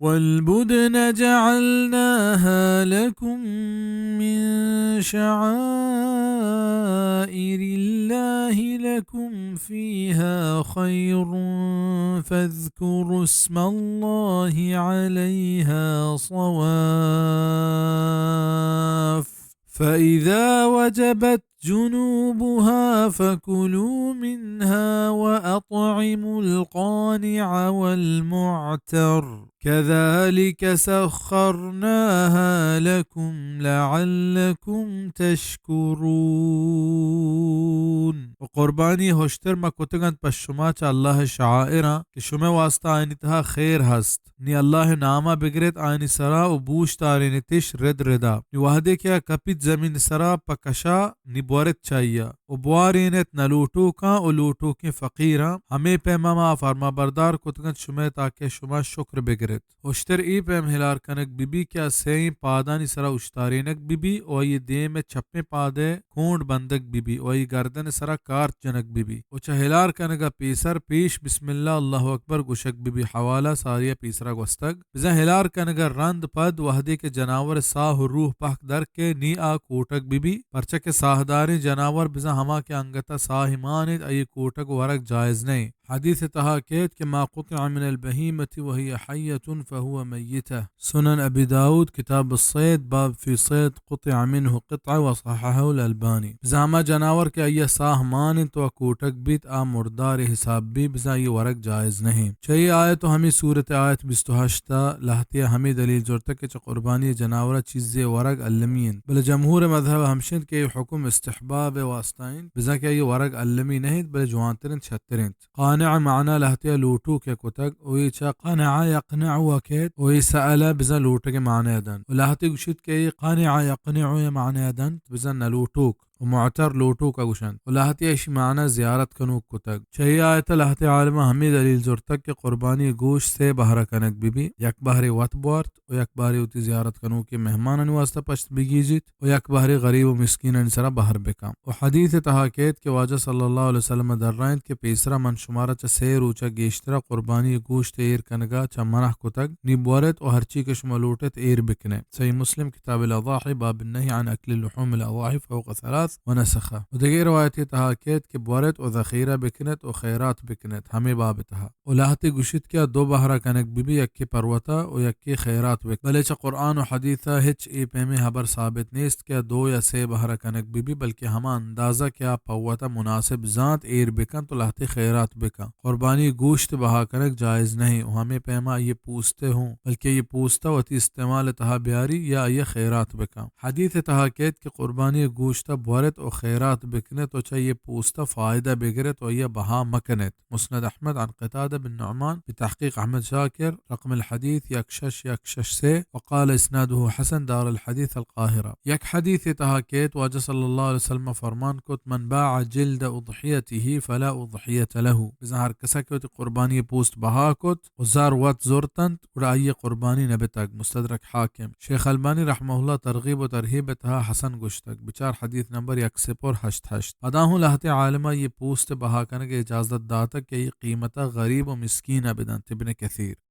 والبدن جعلناها لكم من شعائر الله لكم فيها خير فاذكروا اسم الله عليها صواف فإذا وجبت جنوبها فكلوا منها وأطعموا القانع والمعتر كذلك سخرناها لكم لعلكم تشكرون. و قربانی ہشتر ما کتگ انت پہ شما چہ اللہ ءِ شعائراں کہ شمئے واسطہ آیانی تہا خیر ہست. نی اللہ ءِ نام ءَ بگریت آیانی سرا و بوش تارینیتش رد ردا. نی وہدے کہ آ کپیت زمین ءِ سرا پہ کشا، نی بورت چہ آئی ءَ و بوارینیت نہ لوٹوکاں و لوٹوکیں فقیراں. ہمے پیما ما فرمانبردار کتگ انت شمئے تاکہ شما شکر بگریت. ہشتر اے پیم ہلار کنگ بہ بی کہ آ سئیں پادانی سرا اوشتارینگ بہ بی و آئی ءِ دیم ءِ چپیں پاد ءِ کونڈ بندگ بہ بی و آئی گردن ءِ سرا کارچ جنگ بہ بی و چہ ہلار کنگ ءَ پیسر پیش بسم اللہ، اللہ اکبر گوشگ بہ بی. حوالہ ساری ءَ پیسرا گوستگ. بزاں ہلار کنگ ءَ رند پد وہدے کہ جناور ءِ ساہ و روح پہک در کئے نی آ کوٹگ بہ بی، پرچا کہ ساہداریں جناور بزاں ہما کہ انگت ءَ ساہ مان انت آئی ءِ کوٹگ و ورگ جائز نہ انت. حدیث ءِ تہا کیت کہ ما قطع من البهيمة وهي حية فهو ميتة. سنن ابی داؤد، کتاب الصید، باب فی صید قطع منه قطعة، وصححه الالبانی. بزاں ہما جناور کہ آئی ءَ ساہ مان انت و کوٹگ بیت، آ مردارے حساب بی، بزاں آئی ءِ ورگ جائز نہ انت. چہ اے آیت و ہمے سورت ءِ آیت بیست و ہشت ءَ لہتے ءَ ہمے دلیل زرتگ کہ چہ قربانی ءِ جناور ءَ چیزے ورگ المی انت، بلے جمہور ءِ مذہب ہمش انت کہ اے حکم استحباب ءِ واسطہ انت، بزاں کہ آئی ءِ ورگ المی نہ انت، بلے جوانتر انت، شتر انت. قانع ءِ معنی لہتے ءَ لوٹوک ءَ کتگ و اے چہ قنع یقنع ءَ کیت و اے سأل بزاں لوٹگ ءِ معنی ءَ دنت و لہتے گوشیت کہ اے قنع یقنع ءِ معنی ءَ دنت، بزاں نہ لوٹوک و معتر لوٹوک ءَ گوشنت و لہتے ءَ ایشی معنی زیارت کنوک کتگ. چہ اے آیت ءَ لہتے عالماں ہمے دلیل زرتگ کہ قربانی ءِ گوشت سے بہر ءَ کنگ بہ بی، یک بہرے وت بوارت و یک بہرے وتی زیارت کنوکیں مہمانانی واسطہ پشت بگیجیت و یک بہرے غریب و مسکینانی سرا بہر بکن. و حدیث ءِ تہا کیت کہ واجہ صلی اللہ علیہ وسلم ءَ درائینت کہ پیسرا من شمارا چہ سے روچ ءَ گیشترا قربانی ءِ گوشت ءِ ایر کنگ ءَ چہ منع کتگ، نی بورت و ہرچی کہ شما لوٹت ایر بکنیت. صحیح مسلم، کتاب الاضاحی، باب النهي عن اکل لحوم الاضاحی فوق ثلاث، و نسخہ. و دگہ روایتے تہا کیت کہ بورت و ذخیرہ بکنیت و خیرات بکنیت، ہمے باب ءِ تہا. و لہتے گوشیت کہ آ دو بہر ءَ کنگ بہ بی، یکے پر وتا و یکے خیرات بکن. بلے چہ قرآن و حدیث ءَ ہچ اے پیمیں ہبر ثابت نیست کہ آ دو یا سے بہر ءَ کنگ بہ بی، بلکہ ہما اندازہ کہ آ پہ وتا مناسب زانت ایر بکنت و لہتے خیرات بکن. قربانی ءِ گوشت بہا کنگ جائز نہ انت و ہمے پیما آئی ءِ پوست ءَ ہوں، بلکہ آئی ءِ پوست ءَ وتی استعمال ءِ تہا بیاری یا آئی ءَ خیرات بکن. حدیث ءِ تہا کیت کہ قربانی ءِ گوشت ءَ بورت و خیرات بکنیت و چہ آئی ءِ پوست ءَ فائدہ بگریت و آئی ءَ بہا مکنیت. مسند احمد عن قتادہ بن نعمان بتحقیق احمد شاکر، رقم الحدیث یک شش یک شش سے، وقال اسناده حسن، دار الحدیث القاہرہ. یک حدیث ءِ تہا کیت واجہ صلی اللہ علیہ وسلم ءَ فرمان کت، من باع جلد اضحیته فلا اضحیۃ له. بزاں ہر کسا کہ وتی قربانی ءِ پوست بہا کت و زر وت زرتنت، گڑا آئی ءِ قربانی نہ بتگ. مستدرک حاکم. شیخ البانی رحمہ اللہ ترغیب و ترہیب ءِ تہا حسن گوشتگ. بچار حدیث نمبر یک سپر ہشت ہشت. پدا ہوں لہتے عالم ءَ آئی ءِ پوست ءِ بہا کنگ ءِ اجازت داتگ کہ آئی ءِ قیمت ءَ غریب و مسکین ءَ بدنت. ابن کثیر.